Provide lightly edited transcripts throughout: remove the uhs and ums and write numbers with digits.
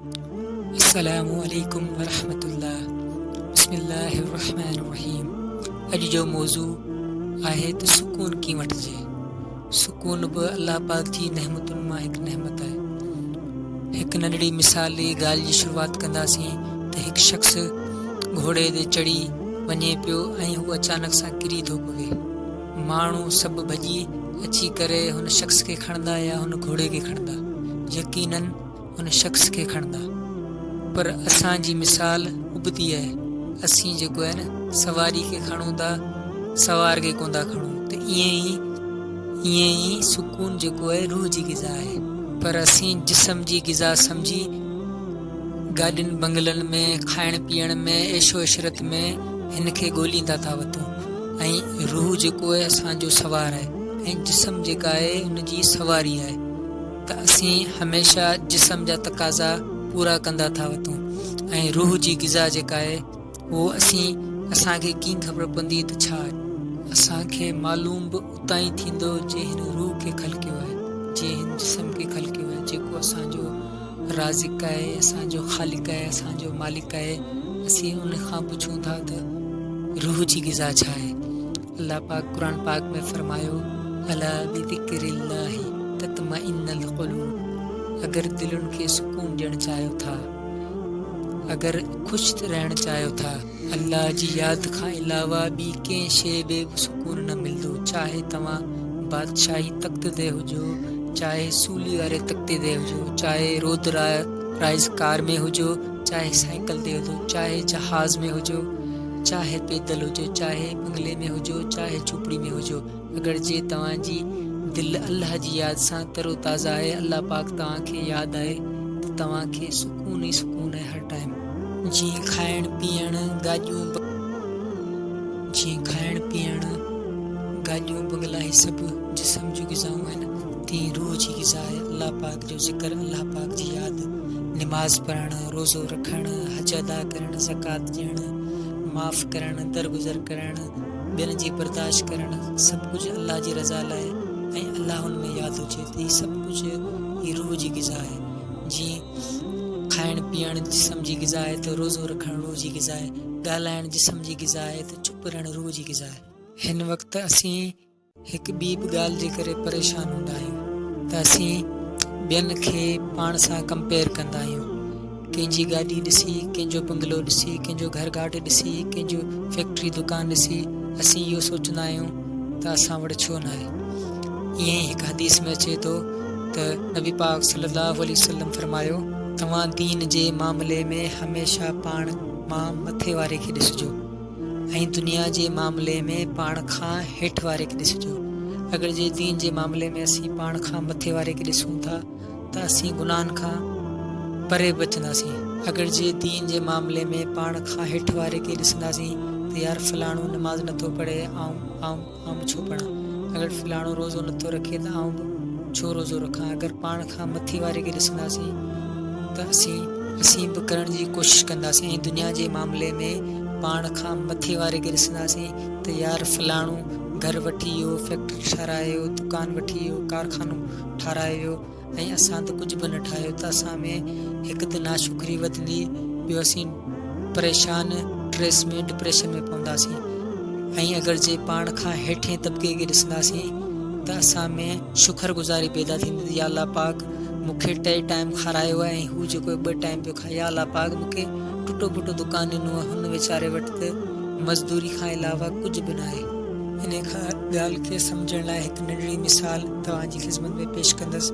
السلام عليڪم ورحمة الله بسم الله الرحمن الرحيم اڄ جو موضوع آهي ته سڪون ڪيئن وٺجي. سڪون به الله پاڪ جي نعمتن مان هڪ نعمت آهي. هڪ ننڍڙي مثال ڏئي ڳالهه جي شروعات ڪنداسين ته هڪ شخص گهوڙي تي چڙهي وڃي پيو ۽ هو اچانڪ سان ڪري ٿو پوي. ماڻهو سڀ ڀڄي اچي ڪري هن شخص کي کڻندا يا هن گهوڙي کي کڻندا؟ يقينن ان شخص کي کڻندا. پر اسان جي مثال ابتي آهي. اسين جيڪو آهي نه سواري کي کڻون ٿا سوار کي ڪونه ٿا کڻون ته ائين ئي ائين ئي سڪون جيڪو آهي روح جي غذا آهي. پر اسين جسم جي غذا سمجهي گاڏين بنگلن ۾ کائڻ پيئڻ ۾ عيش و عشرت ۾ هن کي ڳوليندا ٿا وتون ۽ روح جيڪو آهي اسان جو سوار آهي ۽ جسم جيڪا آهي ان جي سواري آهي. ته اسين هميشه جسم جا تقاضا پورا ڪندا ٿا وتون ۽ روح جي غذا جيڪا آهي اهو اسين اسان کي ڪيئن خبر پوندي ته ڇا آهي؟ اسان کي معلوم به اتان ئي ٿيندو جنهن هن روح کي خلقيو آهي، جنهن هن جسم کي خلقيو آهي، جيڪو اسان جو رازق آهي، اسان جو خالق آهي، اسان جو مالڪ آهي، اسين ان کان پڇون ٿا ته روح جي غذا ڇا آهي؟ الله پاڪ قرآن پاڪ ۾ فرمايو الا بذڪر الله تطمئن القلوب اگر دلن کي سڪون ڏيڻ چاهيو ٿا اگر خوش رهڻ چاهيو ٿا الله جي ياد کان علاوه ٻي ڪنهن شيء به سڪون نه ملندو چاهي توهان بادشاهي تخت تي هجو چاهي سولي واري تختي تي هجو چاهي رود رائز ڪار ۾ هجو چاهي سائيڪل تي هجو چاهي جهاز ۾ هجو چاهي پيدل هجو، چاهي بنگلي ۾ هجو، چاهي جهوپڙي ۾ هجو، اگر جي توهان جي دل الله جي ياد سان تر و تازه آهي، الله پاڪ توهان کي ياد آهي ته توهان کي سڪون ئي سڪون آهي هر ٽائيم. جيئن کائڻ پيئڻ، گاڏيون، جيئن کائڻ پيئڻ، گاڏيون، بنگلا هي سڀ جسم جون غذائون آهن، تيئن روح جي غذا آهي الله پاڪ جو ذڪر، الله پاڪ جي ياد، نماز پڙهڻ، روزو رکڻ، حج ادا ڪرڻ، زڪوات ڏيڻ، معاف ڪرڻ، درگذر ڪرڻ، ٻين جي برداشت ڪرڻ، سڀ ڪجهه الله جي رضا لاء ۽ الله ان ۾ ياد هجي ته هي سڀ ڪجهه هي روح جي غذا آهي. جيئن کائڻ پيئڻ جسم جي غذا آهي ته روزو رکڻ روح جي غذا آهي، ڳالهائڻ جسم جي غذا آهي ته چپ رهڻ روح جي غذا آهي. هن وقت اسين هڪ ٻي به ڳالهه جي ڪري پريشان هوندا آهيون ته اسين ٻين کي پاڻ سان ڪمپيئر ڪندا آهيون. ڪنهن جي گاڏي ڏسي، ڪنهن جو بنگلو ڏسي، ڪنهن جو گهر گهاٽ ڏسي، ڪنهن جو فيڪٽري دڪان ڏسي اسين اهو سوچندا آهيون ته اسان وٽ ڇو ناهي. ائين ئي هڪ حديث ۾ اچي ٿو ته نبي پاڪ صلي الله عليه وسلم فرمايو، توهان دين جي معاملي ۾ هميشه پاڻ مان مٿي واري کي ڏسجو. ۽ دنيا جي معاملي ۾ پاڻ کان هيٺ واري کي ڏسجو. اگر جي دين جي معاملي ۾ اسين پاڻ کان مٿي واري کي ڏسون ٿا ته اسين گناهن کان پري بچنداسين. اگر جي دين جي معاملي ۾ پاڻ کان هيٺ واري کي ڏسنداسين ته يار فلاڻو نماز نٿو پڙهي آئون آئون آئون به ڇو پڙهان؟ اگر فلاڻو روزو نٿو رکي ته آئون به ڇو روزو رکان؟ اگر پاڻ کان مٿي واري کي ڏسنداسين ته اسين اسين به ڪرڻ جي ڪوشش ڪنداسين ۽ دنيا جي معاملي ۾ پاڻ کان مٿي واري کي ڏسنداسين ته يار فلاڻو گهر وٺي ويو، فيڪٽري ٺهرائي ويو، دڪان وٺي ويو، ڪارخانو ٺهرائي ويو ۽ اسان ته ڪجهه به نه ٺاهيو ته اسان ۾ هڪ ته ناشڪري وڌندي ٻيو اسين پريشان ٽريس ۾ ڊپريشن ۾ پونداسين ۽ اگر جي پاڻ کان هيٺين طبقي کي ڏسنداسين ته اسان ۾ شڪر گذاري پيدا ٿيندي ته يا الله پاڪ مون کي ٽئي ٽائيم کارايو آهي ۽ هو جيڪو ٻه ٽائيم پيو کائي يا الله پاڪ مون کي ٽٽو ڦٽو دڪان ڏنو آهي هن ويچاري وٽ ته مزدوري کان علاوه ڪجهه به ناهي. انهيء ڳالهه کي سمجهڻ لاء هڪ ننڍڙي مثال توهان جي خذمت ۾ پيش ڪندس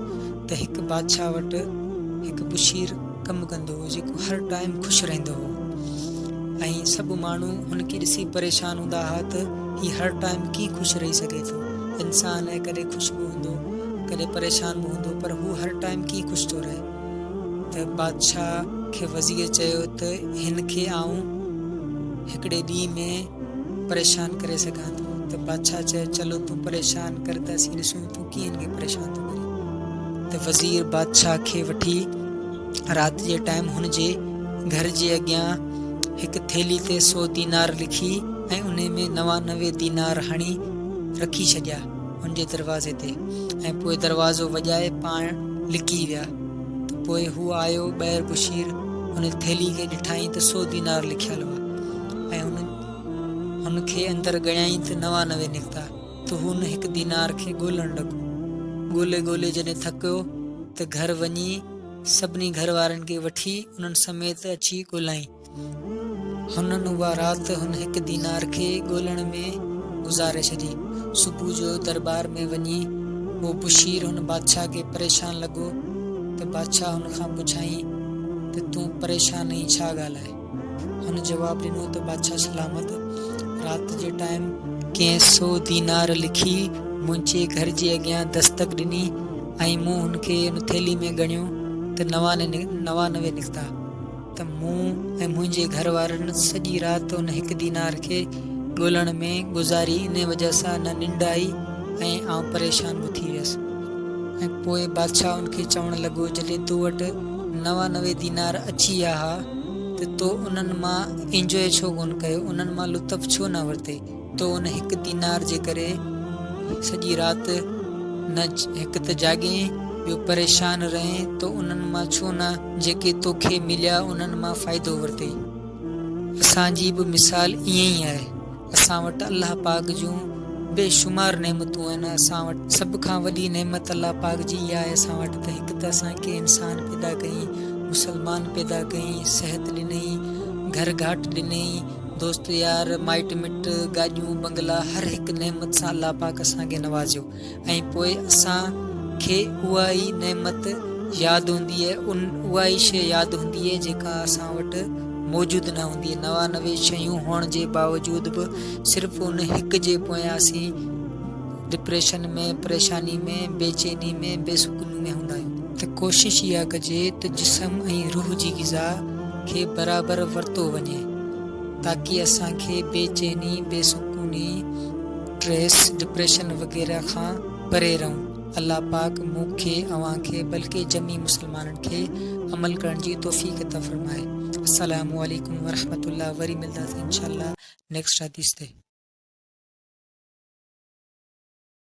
ته هڪ بادشاهه وٽ هڪ بشير ڪم ڪندو هو جيڪو هر ٽائيم خوش رهندو هو ۽ سڀ ماڻهو هن کي ڏسي پريشان هوندا هئا ته هي هر ٽائيم ڪيئن خوش رهي سگهي ٿو انسان آهي ڪڏهن خوش به هوندو ڪڏهن پريشان به هوندو پر هو هر ٽائيم ڪيئن خوش ٿو رهي ته بادشاهه کي وزير چيو ته هن کي آئون هڪڙي ڏينهن ۾ پريشان ڪري سگهان ٿو ته بادشاهه چيو چلو تون پريشان ڪر ته اسين ڏسون تون ڪيئن هن کي پريشان ٿو ڪرين ته وزير بادشاهه کي وٺي رات جي ٽائيم هن جي گهر جي اڳيان هڪ ٿيلهي تي سو دينار لکي ۽ انهي ۾ 99 دينار هڻي رکي ڇڏيا هن جي دروازي تي ۽ پوء دروازو وڄائي پاڻ لڪي ويا ته. پوء هو آيو ٻاهر بشير ان ٿيلهي کي ڏٺائين ته سو دينار لکيل هئا ۽ هن هن کي اندر ڳڻيائين ته 99 نڪتا ته هو ان هڪ دينار کي ڳولڻ لڳو. ڳولي ڳولي جڏهن ٿڪيو ته گهر وڃي سڀني گهر وارن کي وٺي انهن سميت اچي ڳولائين. هنن اها رات هن هڪ دينار کي ڳولڻ ۾ گذاري ڇڏي. صبح جو درٻار ۾ وڃي اهو بشير هن بادشاهه کي پريشان لڳو ته بادشاهه هن کان پڇيائين ته تون پريشان آهين ڇا ڳالهه آهي؟ هن جواب ڏنو ته بادشاهه سلامت رات جي ٽائيم ڪنهن سو دينار لکي منهنجي گهر جي اڳيان دستڪ ڏني ۽ مون هن کي ان ٿيلهي ۾ ڳڻيو ته 99 نڪتا. ته مون ۽ منهنجي گهر وارن سڄي رات ان هڪ دينار کي ڳولڻ ۾ گذاري انهي وجه سان نه ننڊ آئي ۽ آئون پريشان به ٿي ويس. ۽ پوء بادشاهه ان کي چوڻ لڳو جڏهن تو وٽ 99 دينار اچي ويا ها ته تو انهن مان انجوائي ڇو ڪونه ڪيو انهن مان لطف ڇو نه ورتئي؟ تو ان هڪ دينار جي ڪري سڄي رات نه هڪ ته جاڳين ٻيو پريشان رهين تو انهن مان ڇو نه جيڪي توکي مليا انهن مان فائدو ورتئي. اسان جي به مثال ائين ئي آهي. اسان وٽ الله پاڪ جون بي شمار نعمتون آهن اسان وٽ سڀ کان وڏي نعمت الله پاڪ جي اها آهي اسان وٽ ته هڪ ته اسان کي انسان پيدا ڪيائين مسلمان پيدا ڪيائين صحت ڏنائين گهر گهاٽ ڏنائين دوست يار، مائٽ مٽ، گاڏيون، بنگلا هر هڪ نعمت سان الله پاڪ اسان کي نوازيو ۽ پوء اسان کي اها ئي نعمت ياد هوندي آهي ان اها ئي شيء ياد هوندي آهي جيڪا اسان وٽ موجود نه هوندي آهي 99 شيون هئڻ جي باوجود به صرف ان هڪ جي پويان اسين ڊپريشن ۾ پريشاني ۾ بي چيني ۾ بي سڪوني ۾ هوندا آهيون. ته ڪوشش اها ڪجي ته جسم ۽ روح جي غذا کي برابر ورتو وڃي تاڪي اسان کي بي چيني، بي سڪوني، ٽريس، ڊپريشن وغيره کان پري رهون. الله پاڪ مون کي، اوهان کي بلڪه جميع مسلمانن کي عمل ڪرڻ جي توفيق عطا فرمائي. السلام عليڪم ورحمة الله وري ملداسين انشاء الله نيڪسٽ حديث تي.